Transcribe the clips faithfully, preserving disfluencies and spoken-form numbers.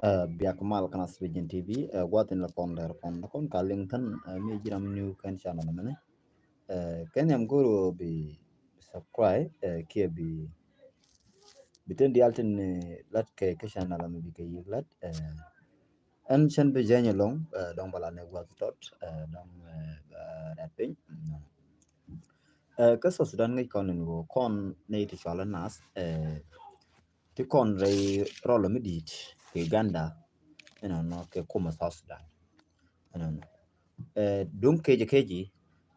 Ɛ, biak mal kä Nas Vision T V, ɛ, gua̱thin la kɔn lɛr kɔn la kɔn ka liŋ than, ɛ, mi jiram new kɛn channel mɛnɛ. Ɛ, kɛn yam goro bi subscribe, ɛ, kiɛ bi, bi tin dial tin, ɛ, lat kɛ, kɛ channel mi bi kɛ yik lat, ɛ, ɛn cɛn bi jɛny alɔŋ, ɛ, dɔŋ bala ne gua̱th tɔt, ɛ, dɔŋ, ɛ, ɛ, rat piny. Ɛ, kä South Sudan ŋäc kɔn in wä kɔn ne ti cɔl Nas, ɛ, ti kɔn rɛy rɔl mi dit kɛ Uganda, ɛnɔnɔ kɛ kumɛ South Sudan. Ɛnɔnɔ. Ɛ, duŋ kecɛ keci,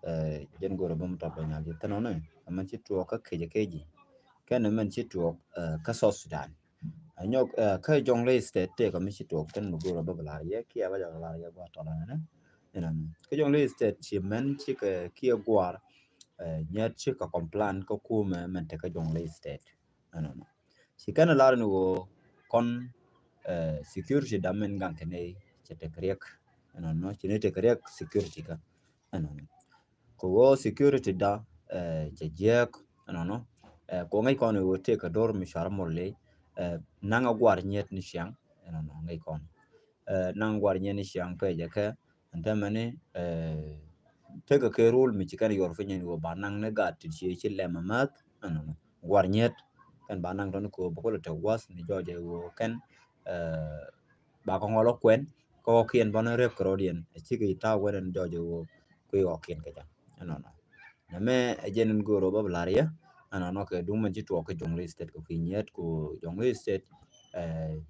ɛ, jɛn gorɛ bä mi tɔt bɛ nyal ji̱ thin ɔnɔ, ɛmɛn ci tuɔɔk kä kecɛ keci. Kɛn ɛmɛn ci tuɔɔk, ɛ, kä South Sudan. Ɛ, nyɔk, ɛ, kä Jonglei State tëëkɛ mi ci tuɔɔk thin mi gorɛ bä bi lar yɛ, kiɛ bä jɛ lar yɛ gua̱ tɔl ɛnɛ. Ɛnɔnɔ. Kä Jonglei State ci mɛn ci kɛ kiɛ guar, ɛ, nyɛt ci kɛ complain kä kumɛ mɛn te kä Jonglei State. Ɛnɔnɔ. Ci kɛn lar ni wä kɔn, ɛ, security da mɛn gaŋ kɛ nɛy cɛ tek riɛk. Ɛnɔnɔ. Ci ni tek riɛk security kä. Ɛnɔnɔ. Kɛ wä security da, ɛ, cɛ jiɛk. Ɛnɔnɔ. Ɛ, kɛ wä ŋäc kɔn wä tëëkɛ dor mi cuarɛ mɔl ley, ɛ, naŋ a guar nyɛt ni ciaŋ. Ɛnɔnɔ ŋäc kɔn. Ɛ, naŋ guar nyɛt ni ciaŋ pɛcɛ kɛ ɛn täämɛni, ɛ, tekɛ kɛ rul mi ci kɛn yuɔr piny ɛn wä ba naŋ ni gat ti ci ci lɛm amäth, ɛnɔnɔ. Guar nyɛt kɛn ba naŋ tɔni ko bä kulɛ tek gua̱th ni jɔɔcɛ wä kɛn, ɛ, ba kɛ ŋɔl ɔ kuɛn kä ɣɔkiɛn bä ni rep kɛ rɔdiɛn, ɛ, cikɛ ta̱a̱ wɛn ɛn jɔɔcɛ wä kui̱ ɣɔkiɛn kɛ jɛ, ɛnɔnɔ. Nɛmɛ ɛ jɛn in go̱o̱r ɔ bä bi la̱r yɛ, ɛnɔnɔ kɛ duŋ mɛn ci tuɔɔk kä Jonglei State kɛ kui̱ nyɛt kɛ Jonglei State, ɛ,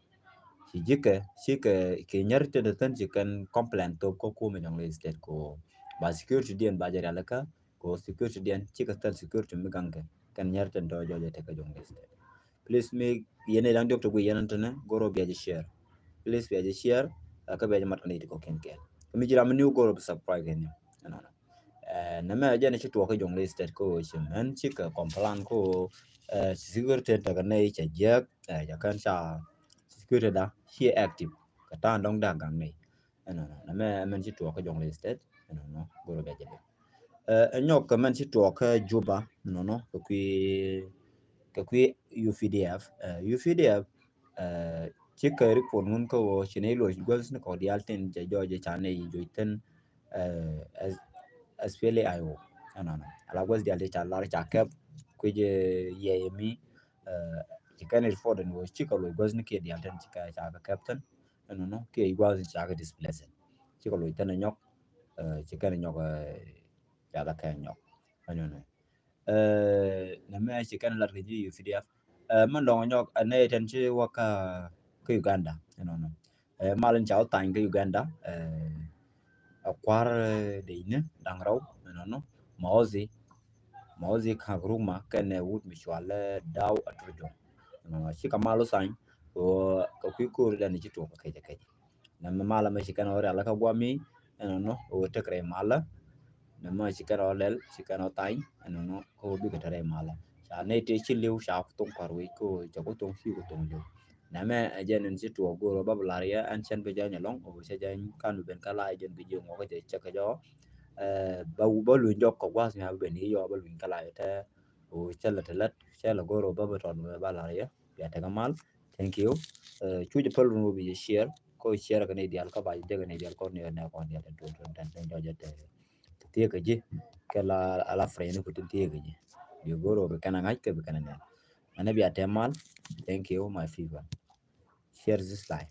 ci ji̱kɛ, cikɛ, kɛ nyɛr tëë thin ci kɛn complain thop kä kumɛ Jonglei State kɛ ba security diɛn ba jɛ rialikä, kɛ security diɛn cikɛ thil security mi gaŋkɛ kɛn nyɛr tëë tɔ̱ jɔɔcɛ tekɛ Jonglei State. Please mi yɛn ɛ da̱ŋ diɔk ti gui yɛn ɛn tini go̱o̱r ɔ bia jɛ share. Please bia jɛ share, ɛ, kä bia jɛ mat kɛn iti kɔkiɛn kɛɛl. Kä mi ji̱ ram mi niw go̱o̱r ɔ bi subscribe kɛn yɛn. Ɛnɔnɔ. Ɛ, nɛmɛ jɛn ci tuɔɔk kä Jonglei State kä ɣöö ci mɛn cikɛ complain kä ɣöö, ɛ, security tekɛ nɛy cɛ jiɛk, ɛ, cɛ kɛn ca security da ci active kɛ ta̱a̱n dɔ̱ŋ da̱k gaŋ nɛy. Ɛnɔnɔ. Nɛmɛ mɛn ci tuɔɔk kä Jonglei State. Ɛnɔnɔ. Go̱o̱r ɔ bia jɛ bia. Ɛ, ɛ nyɔk kɛ mɛn ci tuɔɔk kä Juba. Ɛnɔnɔ. Kɛ kui̱, kɛ kui̱ U P D F. Ɛ, U P D F, ɛ, cikɛ report ŋun kä ɣöö ci nɛy luɔc guäth ni kɔk diaal tin cɛ jɔɔc ca nɛy juɔc thin, ɛ, S-, S P L A I O. Ɛnɔnɔ. Ala guäth diaal ti ca lar ca kɛp kui̱c, ɛ, yɛy mi, ɛ, ci kɛn report ɛn ɣöö cikɛ luɔc guäth ni kiɛ diaal tin cikɛ ca kɛ kɛp thin. Ɛnɔnɔ. Kiɛ guäth ca kɛ displace. Cikɛ luɔc thin ɛ nyɔk, ɛ, ci kɛn ɛ nyɔk, ɛ, ca kɛ kɛ nyɔk. Ɛnɔnɔ. Ɛ, nɛmɛ ci kɛn lat kɛ ji̱ U P D F. Ɛ, mɛn dɔŋ nyɔk, ɛ, nɛy tɛn ci wä kä, kä Uganda. Ɛnɔnɔ. Ɛ, mal in ca wä thany kä Uganda. Ɛ, ɛ kua̱r, ɛ, dec ni da̱ŋ rɛw. Ɛnɔnɔ. Maozi. Maozi Kagruma kɛnɛ wut mi cual, ɛ, Daw Aturjo. Ɛnɔnɔ. Cikɛ mal wä thany. Kɛ kui̱ ko̱r dɛn ci tuɔk kɛ kecɛ kecɛ. Nɛmɛ malä mɛ ci kɛn ɔ rial kä guami, ɛnɔnɔ, ɔ tek rɛy malä. Nɛmɛ ci kɛn ɔ lɛl, ci kɛn ɔ thany, ɛnɔnɔ, ɔ bikɛ te rɛy malä. Ca nɛy tëë ci li̱w, ca ku thoŋ kua̱r wec, kä cɛ ku thoŋ, ci ku thoŋ li̱w. Nɛmɛ ɛ jɛn ɛn ci tuɔɔk go̱o̱r ɔ bä bi la̱r yɛ, ɛn cɛn bi jɛn ɛlɔ̱ŋ, ɔ cɛ jɛn kan bi ben kä la̱r jɛn bi ji̱ ŋuɔk kɛ jɛ cɛ kɛ jɔɔ. Ɛ, bä, bä luny jɔk kɛ gua̱th mi a bi ben i̱ yɔɔ bä luny kä la̱r yɛ tɛ, ɔ cɛ lɛ te lät, cɛ lɛ go̱o̱r ɔ bä bi tɔn bä la̱r yɛ. Bia tekɛ mal. Thank you. Ɛ, cu jɛ päl run wä bi jɛ share. Kɔ share kɛ ni dial kä ba jɛ jɛ kɛ ni dial kɔ ni nɛ kɔn dial tɛ tuɔn tuɔn tɛn tɛn jɔjɛ tɛ. Tɛ thiek kɛ ji̱. Kɛ la, ala friend ku tin thiek kɛ ji̱. Bi go̱o̱r wä bi kɛn a ŋa̱c kɛ bi kɛn a nɛn. Ɛn bia tɛ mal. Thank you, my people. Share this live.